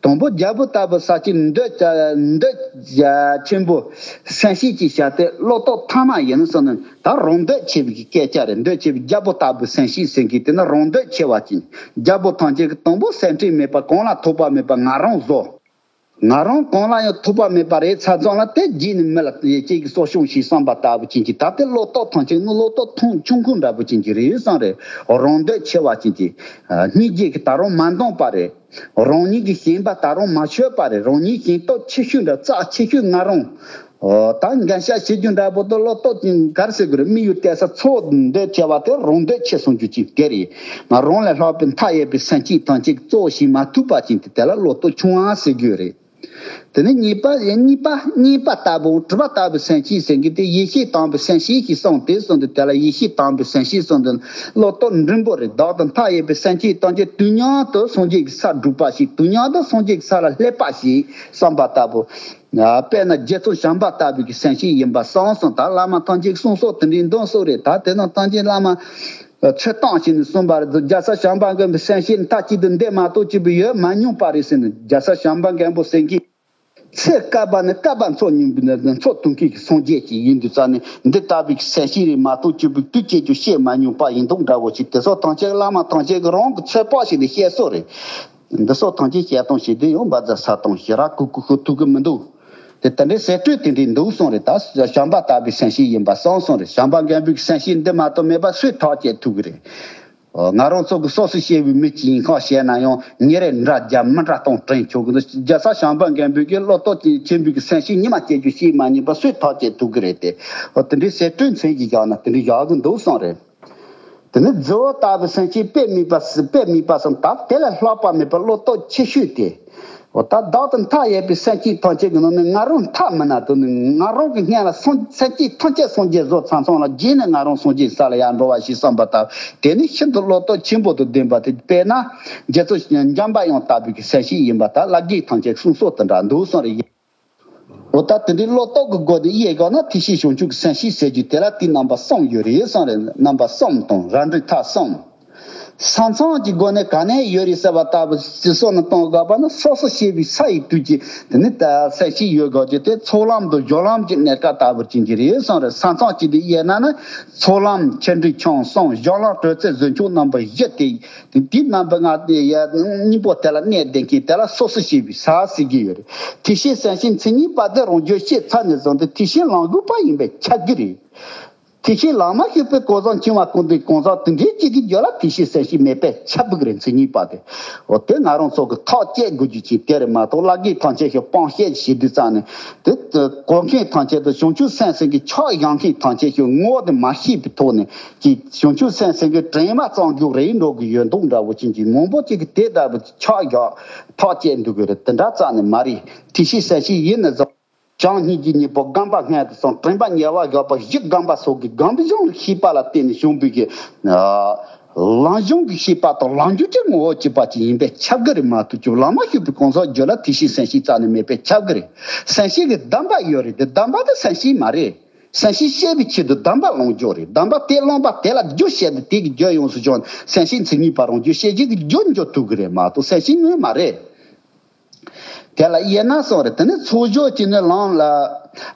དང་པོ་རྒྱལ་པོ་ལྟ་བུ་ས་ཆེན་འདོད་འདོད་ཆེན་པོ་སེམས་བསྐྱེད་ཅིག་བྱ་སྟེ། བློ་སྟོབས་ཐ་མ་ཡིན་ཟེར་ན། ད་རང་འདོད་ཆེ་བའི་སྐད་ཆ་རེད། འདོད་ཆེ་བའི་རྒྱལ་པོ་ལྟ་བུ་སེམས་བསྐྱེད་ཟེར་མཁན་དེ་ནི་རང་འདོད་ཆེ་བ་ཅན། རྒྱལ་པོ་ཐམས་ཅད་ཀྱི་དང་པོ་སེམས་ཁྲལ་མེད་པ། གང་ལ་ཐོགས་པ་མེད་པ་ང་རང་བཟོ། ང་རང་གང་ལ་ཡང་ཐོགས་པ་མེད་པ་རེད་ཚར་ཙང་ལ། དེ་རྗེས་ནས་མི་ལ་ཡ་གཅིག་གིས་གསོ་སྐྱོང་བྱེད་བསམ་པ་ལྟ་བུ་ཅན་གྱི། ད་ལྟའི་བློ་སྟོབས་ཐམས་ཅད་ནི་བློ་སྟོབས་ཐུང་ཆུང་ཀུ་འདྲ་པོ་ཅན་གྱི་རེད་བསམ་རེད། རང་འདོད་ཆེ་བ་ཅན་གྱི། སྙིང་རྗེ་གིས་ད་རུང་མ་འདང་པ་རེད། རང་ཉིད་ཀྱི་ཞེན་པ་ད་རུང་མ་ཆོད་པ་རེད། རང་ཉིད་ཞེན་སྟོབས་ཆེ་ཤོས་འདྲ། རྩ་ཆེ་ཤོས་ང་རང་། ཨོ། ད་འགན་ཤ་བྱེད་རྒྱུ་འདྲ་པོ་དེ་བློ་སྟོབས་ཀྱི་ག་རེ་ཟེར་དགོས་རེད། དམིགས་ཡུལ་གཏད་ས་ཚོ་འདོད་ཆེ་བ་དེ་རང་འདོད་ཆེ་སོང་རྒྱུ་ཅིག་དེ་རེད། ང་རང་ལས་ལྷག་པའི་མཐའ་ཡས་པའི་སེམས་བསྐྱེད་ཐམས་ཅད་གཙོ་བོ་བྱེད་མ་ཐུབ་པ་ཅན་དེ། དེ་ལ་བློ་སྟོབས་ཆུང་བ་ཟེར་རྒྱུ་རེད། དེ་ནས་གཉིས་པ། གཉིས་པ་གཉིས་པ་ལྟ་བུ་གྲུབ་པ་ལྟ་བུའི་སེམས་བསྐྱེད་ཟེར་མཁན་དེ། ཡེ་ཤེས་དམ་པའི་སེམས་བསྐྱེད་ཅེས་གསུངས་ཏེ་གསུངས་ཏེ། དེ་ལ་ཡེ་ཤེས་དམ་པའི་སེམས་བསྐྱེད་གསུངས་ཏེ། བློ་སྟོབས་འབྲིང་པོ་རེད། བདག་དང་མཐའ་ཡས་པའི་སེམས་བསྐྱེད་ཐམས་ཅད་དུས་མཉམ་དུ་སངས་རྒྱས་ཀྱི་སར་སྒྲུབ་པ་ཞིག་དུས་མཉམ་དུ་སངས་རྒྱས་ཀྱི་ས་ལ་སླེབས་པ་ཞིག་བསམ་པ་ལྟ་བུ། དཔེར་ན་རྗེ་བཙུན་བྱམས་པ་ལྟ་བུའི་གི་སེམས་བསྐྱེད་ཡིན་པ་གསུངས་སོང་། ད་བླ་མ་ཐམས་ཅད་གསུངས་སོ་དེ་འདྲའི་འདོན་སོ་རེད། ད་དེ་ནང་ཐམས་ཅད་བླ་མ་ཆོས་སྟངས་ཤིག་ནས་གསུངས་པ་རེད། རྒྱལ་སྲས་བྱམས་པ་མགོན་པོའི་སེམས་བསྐྱེད་མཐའ་གཅིག་ཏུ་འདི་མ་གཏོགས་གཅིག་པུ་ཡོད་མ་མྱོང་པ་རེད་ཟེར་ནས། རྒྱལ་སྲས་བྱམས་པ་མགོན་པོ་ཟེར་མཁན་ཚེ་བསྐལ་པ་ནས་བསྐལ་པ་འཚོ་མྱོང་བའི་ནི་འཚོ་ཐུབ་མཁན་གྱི་སངས་རྒྱས་ཅིག་ཡིན་དུས་ཙང་ནས། འདི་ལྟ་བུའི་སེམས་བསྐྱེད་རེད་མ་གཏོགས་གཅིག་པུ་དུས་གཅིག་ཏུ་བཤད་མ་མྱོང་པ་ཡིན་མདོག་འདྲ་བོ་ཞིག་དེ་སོགས་ཐམས་ཅད་བླ་མ་ཐམས་ཅད་ཀྱིས་རང་གི་ཚོད་དཔག་བྱས་ནས་བཤད་སོ་རེད། འདི་སོགས་ཐམས་ཅད་བཤད་སྟངས་ཤིག་དེ་ཡང་བཛྲ་ས་སྟོང་ཞེ་དྲག་གུ་གུ་ཤོད་ཐུབ་ཀྱི་མི་འདུག་དེ་ལྟ་འདྲའི་ཟེར་སྲོལ་དེ་འདྲའི་འདུག་གསུངས་རེད། ད་བྱམས་པ་ལྟ་བུའི་སེམས་བསྐྱེད་ཡིན་པ་གསུངས་སོང་རེད། བྱམས་པ་མགོན་པོའི་སེམས་བསྐྱེད་འདི་མ་གཏོགས་མེད་པ་སུས་ཐག་བཅད་ཐུབ་ཀྱི་རེད། ང་རང་ཚོ་གི་སོ་སོ་སྐྱེ་བོའི་མི་གཅིག་ཡིན་ཁ་བཤད་ན་ཡང་ཉིན་རེ་འདྲ་རྒྱབ་མི་འདྲ་གཏོང་དྲན་ཆོག་གི་འདུག་རྒྱལ་ས་བྱམས་པ་མགོན་པོ་གི་བློ་ལྡོག་ཆེན་པོའི་གི་སེམས་ཤིང་ཉི་མ་སྐྱེ་རྒྱུ་ཞིག་མ་ཉིན་པ་སུས་ཐག་བཅད་ཐུབ་གི་རེད་དེ། འོ་དེ་འདྲའི་ཟེར་སྒྲོས་མཚན་གྱི་བཞག་ན་དེ་འདྲའི་བཞག་གི་འདུག་བསམ་རེད། དེ་ནི་རྫི་བོ་ལྟ་བུའི་སེམས་ཤིང་དཔེ་མེད་པ་དཔེ་མེད་པ་བསམ་སྟབས་དེ་ལས་ལྷག་པ་མེད་པར་བློ་ལྡོག་ཆེ་ཤོས་དེ། འོ་ད་བདག་ཏུ་མཐའ་ཡས་པའི་སེམས་ཅན་ཐམས་ཅད་ཀྱི་ནང་ནས་ང་རང་མཐའ་མི་ན་དུ་ནི་ང་རང་གི་སྔོན་ལ་སངས་སེམས་ཅན་ཐམས་ཅད་སངས་རྒྱས་བཟོ་ཚང་ཚང་ལ་རྗེས་ནས་ང་རང་སངས་རྒྱས་ས་ལ་ཡར་འགྲོ་བ་ཞིག་བསམ་པ་ལྟར་དེ་ནི་ཤིན་ཏུ་བློ་སྟོབས་ཆེན་པོ་དང་ལྡན་པ་དེ། དཔེར་ན་རྗེ་བཙུན་འཇམ་པའི་དབྱངས་ལྟ་བུའི་གི་སེམས་ཤིང་ཡིན་པ་ལྟར་བླ་བརྒྱུད་ཐམས་ཅད་གསུང་སྲོལ་དེ་འདྲ་འདུག་བསམ་རེད། འོ་ད་དེ་འདྲའི་བློ་སྟོབས་ཀྱི་སྒོ་ནས་དབྱེ་དགོས་ན་ཐེག་ཆེན་བྱང་ཆུབ་ཀྱི་སེམས་ཤིང་ཟེར་རྒྱུ་དེ་ལ་དེའི་རྣམ་པ་གསུམ་ཡོད་རེད་བསམ་རེད། རྣམ་པ་གསུམ་དང་རབ་འབྲིང་ཐབས་གསུམ། ས་མཚམས་ཀྱི་སྒོ་ནས་ག་ནས་ཡོད་རེད་ཟེར་བ་ལྟ་བུ་ཅི་སོགས་ནས་གཏོང་དགོས་པ་ནི་སོ་སོ་སྐྱེ་བོའི་ས་ཡི་དུས་ཀྱི་དེ་ནི་ད་སེམས་ཤིང་ཡོད་དགོས་ཀྱི་དེ་ཚོགས་ལམ་དང་སྦྱོར་ལམ་གྱི་གནས་སྐབས་ལྟ་བུར་ཅན་གྱི་རེད་བསམ་རེད། ས་མཚམས་ཀྱི་དེ་དབྱེ་ན་ནི་ཚོགས་ལམ་ཆེ་འབྲིང་ཆུང་གསུམ། སྦྱོར་ལམ་དྲོད་ཚད་གཟུགས་མཆོག་རྣམ་པ་བཞི་དེ། དེ་དེའི་རྣམ་པ་ལྔ་དེ་ཡ་སྙིང་པོ་དེ་ལ་གནས་བསྡད་མཁན་དེ་ལ་སོ་སོ་སྐྱེ་བོའི་ས་ཟེར་གྱི་ཡོད་རེད། ཐེག་ཆེན་སེམས་ཤིང་མཚན་ཉིད་པ་དེ་རང་རྒྱུད་ཤེས་ཚར་ནས་བཟུང་སྟེ་ཐེག་ཆེན་ལམ་ལྷོད་པ་ཡིན་པས་ཁྱབ་ཀྱི་རེད། ཐེག་ཆེན་ལམ་མ་ཞུགས་པའི་གོ་ས་འཆིང་བ་ཀུན་ལྡན་གང་ཟག་དེ་འདྲའི་གཅིག་གི་རྒྱུད་ལ་ཐེག་ཆེན་སེམས་ཤིང་མེད་པས་ཁྱབ་པ་རེད། མཚན་ཉིད་པ་དེ། འོ་དེ་ང་རང་ཚོ་གི་ཐག་བཅད་དགོས་རྒྱུ་ཅིག་དེ་རེད་མ་གཏོགས་བླ་བརྒྱུད་ཐམས་ཅད་ཞིག་སྤང་བཤད་བྱེད་དུས་ཙང་ནས་དེ་གོ་མཁན་ཐམས་ཅད་དང་བྱང་ཆུབ་སེམས་ཟེར་མཁན་ཕྱག་བཞག་མཁན་ཐམས་ཅད་ཞིག་ངོ་བོ་དེ་མ་ཤེས་པའི་ཐོག་ནས་ཀྱི་བྱང་ཆུབ་སེམས་ཟེར་མཁན་དྲན་པ་གཙང་རྒྱུག་རེད་འགྲོ་གི་ཡོད་མདོག་འདྲ་བོ་ཅན་གྱི་མང་པོ་ཅིག་གིས་དེ་ལྟ་བུ་ཕྱག་བཞག་ཐག་བཅད་འདུག་གི་རེད། དེ་འདྲ་རྩ་ནས་མ་རེད། ཐེག་ཆེན་སེམས་ཤིང་ཡིན་ནས་བཟུང་བྱམས་སྙིང་རྗེ་གཉིས་པོ་སྒོམ་པ་སྔོན་དུ་སོང་། དྲན་པ་ཉེ་བར་བཞག་པ་བཞི་སྒོམ་པ་སོགས་ཀྱི་སྒོམ་གཞུང་ལ་ཤེས་པ་ལ་བརྟེན་ནས་བྱུང་བའི་གི་ལམ་གཞུང་གི་ཤེས་པ་དང་ལམ་རྒྱུད་ཀྱི་ངོ་བོ་གཅིག་པ་ཅིག་ཡིན་པས་ཁྱབ་ཀྱི་རེད་མ་གཏོགས་ཀྱི་ལམ་མ་ཞུགས་པའི་གང་ཟག་རྒྱུད་ལ་ཐེག་ཆེན་སེམས་ཤིང་རྩ་ནས་མེད་པས་ཁྱབ་ཀྱི་རེད། སེམས་ཤིང་གི་སྡོམ་པ་ཡོད་རེད་དེ་སྡོམ་པ་དེ་སེམས་ཤིང་མ་རེད། སེམས་ཤིང་བཤད་པའི་ཆེད་དུ་སྡོམ་པ་བླང་རྒྱུ་རེད། སྡོམ་པ་དེ་བླངས་པ་དེ་ལ་རྒྱུ་བཤད་དེ་དེ་གི་རྒྱུ་ཡོངས་སུ་བྱུང་སེམས་ཤིང་མཚན་ཉིད་པ་རང་རྒྱུད་བཤད་རྒྱུ་གི་རྒྱུ་འཇོག་ཐུབ་ཀྱི་རེད་མ་གཏོགས་སེམས་ཤིང་དངོས་མ་རེད། དེ་ལ་དབྱེ་ན་གསུམ་རེད། དེ་ནི་ཚོགས་སྦྱོར་གྱི་ནི་ལམ་ལ་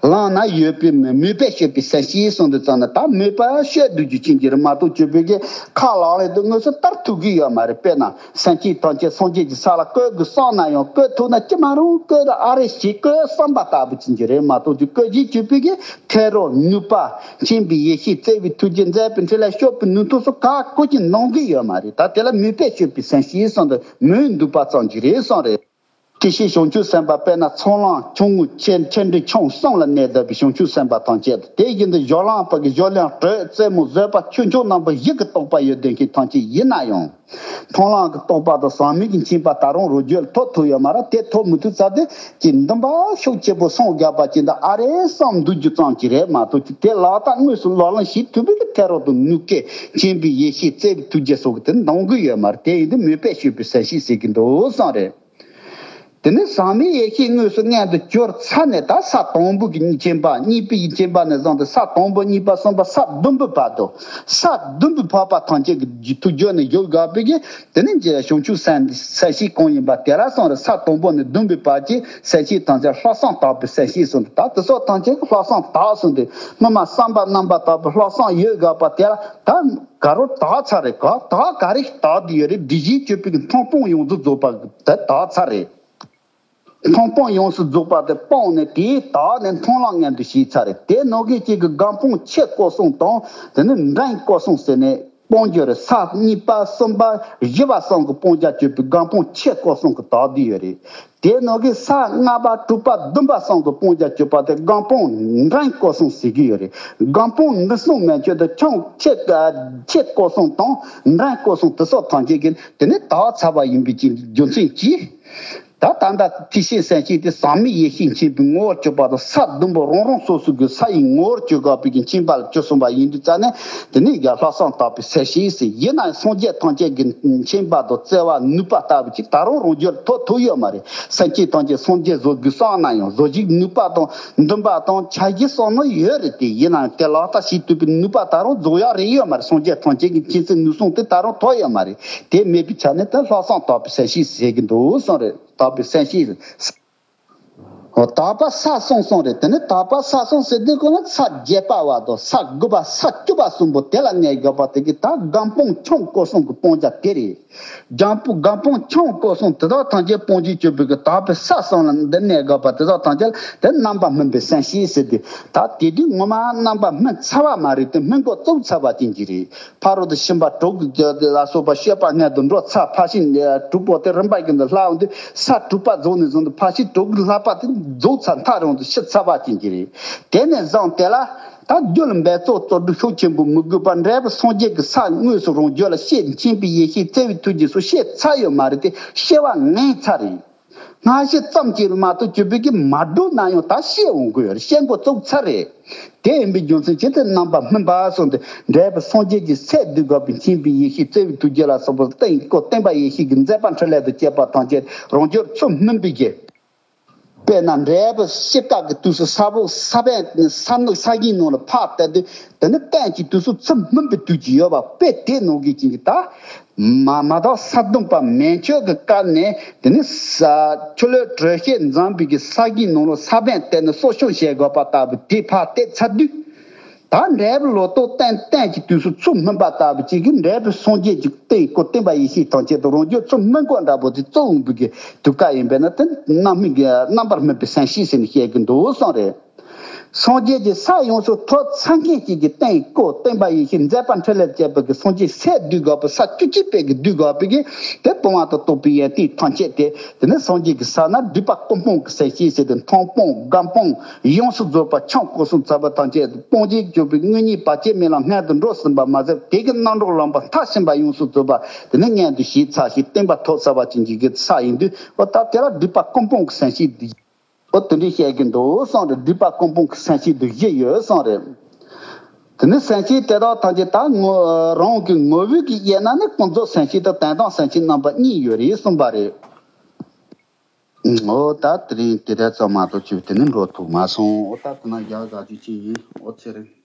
ལམ་ན་ཡོད་པའི་མོས་པས་སྤྱོད་པའི་སེམས་ཤིང་གསུངས་དུས་ཙམ་ན་ད་མོས་པ་སྤྱོད་སྡོད་རྒྱུ་ཅན་གྱི་རེད་མ་གཏོགས་སྤྱོད་པའི་གི་ཁ་ལག་ལེན་དུ་དངོས་སུ་བསྟར་ཐུབ་ཀྱི་ཡོད་མ་རེད། དཔེར་ན་སེམས་ཅན་ཐམས་ཅད་སངས་རྒྱས་ཀྱི་ས་ལ་བཀོད་དགོས་བསམ་ན་ཡང་བཀོད་ཐུབ་ན་ཅི་མ་རུང་བཀོད་ད་ཨ་རེ་ཞིག་བཀོད་བསམ་པ་ལྟ་བུ་ཅན་གྱི་རེད་མ་གཏོགས་ཀྱི་བཀོད་རྒྱུ་སྤྱོད་པའི་གི་ཐད་རོགས་ནུས་པ་མཁྱེན་པའི་ཡེ་ཤེས་བརྩེ་བའི་ཐུགས་རྗེ་མཛད་པའི་འཕྲིན་ལས་སྤྱོད་པའི་ནུས་མཐུ་སོགས་ག་གོ་ཅི་གནང་གི་ཡོད་མ་རེད། ད་དེ་ལ་མོས་པས་སྤྱོད་པའི་སེམས་ཤིང་གསུངས་དུས་མོས་འདུག་པ་ཙམ་གྱི་རེད་གསུངས་རེད། དེ་བཞིན་བྱང་ཆུབ་སེམས་དཔའ་དཔེར་ན་ཚོགས་ལམ་ཆུང་ངུ་ཆེ་ཆེ་འབྲིང་ཆུང་གསུམ་ལ་གནས་བསྡད་པའི་བྱང་ཆུབ་སེམས་དཔའ་ཐམས་ཅད་དེ་བཞིན་དུ་སྦྱོར་ལམ་པ་གི་སྦྱོར་ལམ་དྲོད་རྩེ་མོ་བཟོད་པ་ཆོས་མཆོག་རྣམ་པ་བཞི་གི་རྟོགས་པ་ཡོད་བསྡད་མཁན་ཐམས་ཅད་ཡིན་ན་ཡང་། མཐོང་ལམ་གྱི་རྟོགས་པ་དང་ཟག་མེད་ཀྱི་མཁྱེན་པ་ད་རུང་རང་རྒྱུད་ལ་ཐོབ་ཐུབ་ཡོད་མ་རེད། དེ་ཐོབ་མི་ཐུབ་ཚར་དུས་ཀྱི་འདུན་པ་ཤུགས་ཆེ་པོ་སངས་རྒྱས་པ་ཅན་དུ་ཨ་རེ་བསམ་འདུག་རྒྱུ་ཙམ་གྱི་རེད་མ་གཏོགས་ཀྱི་དེ་ལག་བསྟར་དངོས་སུ་ལག་ལེན་བྱེད་ཐུབ་པའི་གི་ཐད་རོགས་དང་ནུས་སྐལ་མཁྱེན་པའི་ཡེ་ཤེས་བརྩེ་བའི་ཐུགས་རྗེ་སོགས་ཀྱི་དེ་འདང་གི་ཡོད་མ་རེད། དེ་ཡིན་དུས་མོས་པས་སྤྱོད་པའི་སེམས་ཤིང་ཟེར་གྱི་འདུག་བསམ་རེད། དེ་ནས་ཟག་མེད་ཡེ་ཤེས་དངོས་སུ་མངོན་དུ་གྱུར་ཚར་ནས་ད་ས་དང་པོ་གི་མཁྱེན་པ་གཉིས་པའི་མཁྱེན་པ་ནས་བཟུང་སྟེ་ས་དང་པོ་གཉིས་པ་གསུམ་པ་ས་བདུན་པའི་བར་དུ་ས་བདུན་པའི་འཕགས་པ་ཐམས་ཅད་ཀྱི་ཐུགས་རྒྱུད་ནས་བཞུགས་དགོས་པའི་གི་དེ་ནས་བྱང་ཆུབ་སེམས་སེམས་ཤིང་གང་ཡིན་པ་དེ་ལ་སོང་རེད། ས་དང་པོ་ནས་བདུན་པའི་བར་གྱི་སེམས་ཤིང་ཐམས་ཅད་ལྷག་བསམ་དག་པའི་སེམས་ཤིང་གསུངས་ཏེ་ད་དེ་སོགས་ཐམས་ཅད་ཀྱི་ལྷག་བསམ་དག་གསུངས་ཏེ་སྔོན་མ་བསམ་པ་རྣམ་པར་དག་པའི་ལྷག་བསམ་ཡོད་དགོས་པ་དེ་ལ་ད་ག་རོ་དག་ཚར་རེད། ག་དག་ག་རེ་དག་དེ་ཡོད་རེད། སྒྲིབ་བྱེད་སྤྱོད་པའི་མཐོང་སྤང་ཡོངས་སུ་རྫོགས་པ་དེ་དག་ཚར་རེད། མཐོང་སྤང་ཡོངས་སུ་རྫོགས་པ་དེ་སྤངས་ནས་དེའི་དག་ནས་མཐོང་ལམ་མངོན་དུ་བྱས་ཚར་རེད། དེ་ནང་གི་གཅིག་གི་སྒོམ་སྤང་ཆེ་སྐོར་གསུམ་དང་དེ་ནས་འབྲིང་སྐོར་གསུམ་ཟེར་ནས་སྤང་རྒྱུ་རེད། ས་གཉིས་པ་གསུམ་པ་བཞི་པ་གསུམ་གྱི་སྤང་བྱ་སྤྱོད་པའི་སྒོམ་སྤང་ཆེ་སྐོར་གསུམ་གྱི་དག་བསྡུས་ཡོད་རེད། དེ་ནང་གི་ས་ལྔ་པ་དྲུག་པ་བདུན་པ་གསུམ་གྱི་སྤང་བྱ་སྤྱོད་པ་དེ་སྒོམ་སྤང་འབྲིང་སྐོར་གསུམ་ཟེར་གྱི་ཡོད་རེད། སྒོམ་སྤང་འབྲིང་གསུམ་མན་ཆད་དུ་ཆུང་ཆེ་ཆེ་སྐོར་གསུམ་དང་འབྲིང་སྐོར་གསུམ་དེ་སོགས་ཐམས་ཅད་ཀྱིས་དེ་ནས་དག་ཚར་བ་ཡིན་པའི་རྒྱུ་མཚན་གྱིས། ད་ད་ལྟ་ཐེག་ཆེན་སེམས་བསྐྱེད་དེ་ཟག་མེད་ཡེ་ཤེས་མཁྱེན་པའི་ངོ་བོར་གྱུར་པ་དང་ས་བདུན་པོ་རང་རང་སོ་སོ་གི་ས་ཡི་ངོ་བོར་གྱུར་དགོས་པའི་གི་མཁྱེན་པ་ལ་གྱུར་སོང་བ་ཡིན་དུས་ཙ་ནས་དེ་ནས་ཡང་ལྷག་བསམ་དག་པའི་སེམས་ཤིང་ཟེར། ཡིན་ན་སངས་རྒྱས་ཐམས་ཅད་ཀྱི་མཁྱེན་པ་དང་བརྩེ་བ་ནུས་པ་ལྟ་བུ་ཅིག་ད་རུང་རང་རྒྱུད་ལ་ཐོབ་ཐུབ་ཡོད་མ་རེད། སེམས་ཅན་ཐམས་ཅད་སངས་རྒྱས་བཟོ་དགོས་བསམ་ན་ཡང་བཟོ་རྒྱུའི་ནུས་པ་དང་འདུན་པ་དང་འཆར་གཞི་བསམ་བློ་ཡོད་རེད་དེ། ཡིན་ན་ཡང་དེ་ལག་བསྟར་བྱེད་ཐུབ་པའི་ནུས་པ་ད་རུང་རྫོགས་ཡག་རེ་ཡོད་མ་རེད། སངས་རྒྱས་ཐམས་ཅད་ཀྱི་མཁྱེན་བརྩེ་ནུས་གསུམ་དེ་ད་རུང་ཐོབ་ཡོད་མ་རེད། དེ་མེད་པའི་ཆ་ནས་ད་ལྷག་བསམ་དག་པའི་སེམས་ཤིང་ཟེར་གྱི་འདུག་བསམ་རེད། དག་པའི་སེམས་ཤིང་ ཨོ། དག་པ་ས་གསུམ་གསུམ་རེད། དེ་ནི་དག་པ་ས་གསུམ་ཟེར་དུས་ཀོ་ན་ས་བརྒྱད་པ་བ་དང་ས་དགུ་པ་ས་བཅུ་པ་གསུམ་པོ་དེ་ལ་གནས་དགོས་པ་དེ་གི་ད་སྒོམ་སྤང་འཆང་བསྐོར་གསུམ་གྱི་སྤང་བྱ་དེ་རེད། སྒོམ་སྤང་སྒོམ་སྤང་འཆང་བསྐོར་གསུམ་དེ་དག་ཐམས་ཅད་སྤང་བྱའི་སྤྱོད་པའི་གི་དག་པའི་ས་གསུམ་ལ་འདི་གནས་དགོས་པ་དེ་དག་ཐམས་ཅད་ལ་དེ་རྣམ་པར་སྨིན་པའི་སེམས་བསྐྱེད་ཟེར་དུས་ད་དེ་དུས་ངོ་མ་རྣམ་པར་སྨིན་ཚར་བ་མ་རེད་དེ་སྨིན་དགོས་གཙོ་བོ་ཚར་བ་ཅན་གྱི་རེད། ཕ་རོལ་ཏུ་ཕྱིན་པ་དྲུག་གི་ལ་སོགས་པ་སྤྱོད་པ་སྔོན་དུ་འགྲོ་ཚར། ཕར་ཕྱིན་དྲུག་པོ་དེ་རིམ་པ་བཞིན་དུ་ལྷག་འོང་དུས་ས་དྲུག་པ་རྫོགས་ནས་བཟུང་སྟེ་ཕར་ཕྱིན་དྲུག་གི་ལྷག་པ་དེ་རྫོགས་ཚར་མཐའ་རུ་ཤི་ཚར་བ་ཅན་གྱི་རེད། དེ་ནས་བཟུང་དེ་ལ་ད་རྒྱུད་ལ་འབད་རྩོལ་རྩོལ་སྒྲུབ་ཤུགས་ཆེན་པོ་མི་དགོས་པར་འབྲས་བུ་སངས་རྒྱས་ཀྱི་ས་དངོས་སུ་རང་རྒྱུད་ལ་སྐྱེས། མཁྱེན་པའི་ཡེ་ཤེས་བརྩེ་བའི་ཐུགས་རྗེ་སོགས་སྐྱེས་ཚར་ཡོད་མ་རེད་དེ་སྐྱེ་བ་ངན་ཚར་རེད། སྔ་ཕྱི་ཙམ་གྱིས་མ་གཏོགས་གྱུར་པའི་གི་མ་འགྲོ་ན་ཡང་ད་ཤེས་འོང་དགོས་རེད། ཤེས་འགོ་བཙུགས་ཚར་རེད། དེ་ཡིན་པའི་རྒྱུ་མཚན་ཇི་ལྟར་རྣམ་པར་སྨིན་པ་གསུངས་ཏེ་འབྲས་བུ་སངས་རྒྱས་ཀྱི་སས་བསྡུས་དགོས་པའི་མཁྱེན་པའི་ཡེ་ཤེས་བརྩེ་བའི་ཐུགས་རྗེ་ལ་སོགས་པ་སྟེང་སྐོར་བསྟན་པ་ཡེ་ཤེས་ཀྱི་མཛད་པ་འཕྲིན་ལས་དང་བཅས་པ་ཐམས་ཅད་རང་རྒྱུད་ཚུལ་སྨིན་པའི་གི། དཔེར་ན་འབྲས་བུ་ཤི་སྟག་གི་དུས་སུ་ས་བོ་ས་བོན་ས་ནུབ་ས་གཞིའི་ནང་ལ་ཕར་བལྟས་དུས་དེ་ནི་སྟེང་གི་དུས་སུ་ཚུལ་སྨིན་པའི་དུས་ཀྱི་ཡོད་པ་དཔེ་དེ་ནང་གི་ཅིག་གི་ད། མ་མ་དག་ས་བདུན་པ་མན་ཆད་ཀྱི་སྐབས་ནས་དེ་ནི་ས་ཆུ་ལོད་དྲོད་སྐྱེད་འཛོམས་པའི་གི་ས་གཞིའི་ནང་ལོ་ས་བོན་བལྟས་ནས་གསོ་སྐྱོང་བྱེད་དགོས་པ་ལྟ་བུ་དེ་ཕར་བལྟས་ཚར་དུས། ད་འབྲས་བུ་ལོ་ཏོག་བསྟན་བསྟན་གྱི་དུས་སུ་ཚུལ་སྨིན་པ་ལྟ་བུ་གཅིག་གིས་འབྲས་བུ་སངས་རྒྱས་ཀྱི་སྟེང་སྐོར་བསྟན་པ་ཡེ་ཤེས་ཐམས་ཅད་དུ་རང་རྒྱུད་ཚུལ་སྨིན་དགོས་འདྲ་པོ་དེ་གཙོ་བོ་འབུལ་གྱི་དུས་སྐབས་ཡིན་པས་ན་དེ་རྣམ་སྨིན་གྱི་རྣམ་པར་སྨིན་པའི་སེམས་བསྐྱེད་ཟེར་ནས་བཤད་ཀྱི་འདུག་གསུངས་རེད། སངས་རྒྱས་ཀྱི་ས་ཡོངས་སུ་ཐོབ་ཚར་མཁན་གཅིག་གི་སྟེང་སྐོར་བསྟན་པ་ཡེ་ཤེས་མཛད་པ་འཕྲིན་ལས་བཅས་པ་གི་སངས་རྒྱས་སས་བསྡུས་དགོས་པ་ས་བཅུ་གཅིག་པའི་གི་བསྡུས་དགོས་པའི་གི་དེ་སྤོང་བ་དང་རྟོགས་པའི་ཡོན་ཏན་ཐམས་ཅད་དེ། དེ་ནས་སངས་རྒྱས་ཀྱི་ས་ན་སྒྲིབ་པ་ཀུན་སྤངས་ཀྱི་སེམས་བསྐྱེད་ཟེར་ཏེ་མཐོང་སྤང་སྒོམ་སྤང་ཡོངས་སུ་རྫོགས་པ་འཆང་བསྐོར་གསུམ་ཚར་བ་ཐམས་ཅད་སྤང་བྱའི་སྤྱོད་པའི་དངོས་གཉེན་བར་ཆད་མེད་ལམ་སྔོན་དུ་འགྲོ་ཟིན་པ་མ་ཟད་དེ་གི་རྣམ་གྲོལ་ལམ་པ་མཐར་ཕྱིན་པ་ཡོངས་སུ་རྫོགས་པ་དེ་ནས་མངོན་དུ་བྱས་ཚར་ཞིང་བསྟན་པ་ཐོབ་ཚར་བ་ཅན་གྱི་གི་ས་ཡིན་དུས་འོ་ད་དེ་ལ་སྒྲིབ་པ་ཀུན་སྤངས་ཀྱི་སེམས་བསྐྱེད་འདི་འོ་དེ་འདྲའི་བཤད་ཀྱི་འདུག་གསུངས་རེད། སྒྲིབ་པ་ཀུན་སྤངས་ཀྱི་སེམས་བསྐྱེད་འདི་བཞི་ཡོད་གསུངས་རེད། དེ་ནི་སེམས་བསྐྱེད་དེ་དག་ཐམས་ཅད་ད་ངོ་རང་གི་ངོ་བོའི་གི་དབྱེ་ན་ནི་ཀུན་རྫོབ་སེམས་བསྐྱེད་དང་དོན་དམ་སེམས་བསྐྱེད་རྣམ་པ་གཉིས་ཡོད་རེད་གསུངས་པ་རེད། འོ་ད་དེ་རིང་དེ་འདྲ་ཙམ་མ་གཏོགས་ཅིག་དེ་ནི་འགྲོ་ཐུབ་མ་སོང་། འོ་ད་དེ་ན་རྒྱག་ག་ཅིག་ཅིག་ཡིན། འོ་ཚེ་རིང་།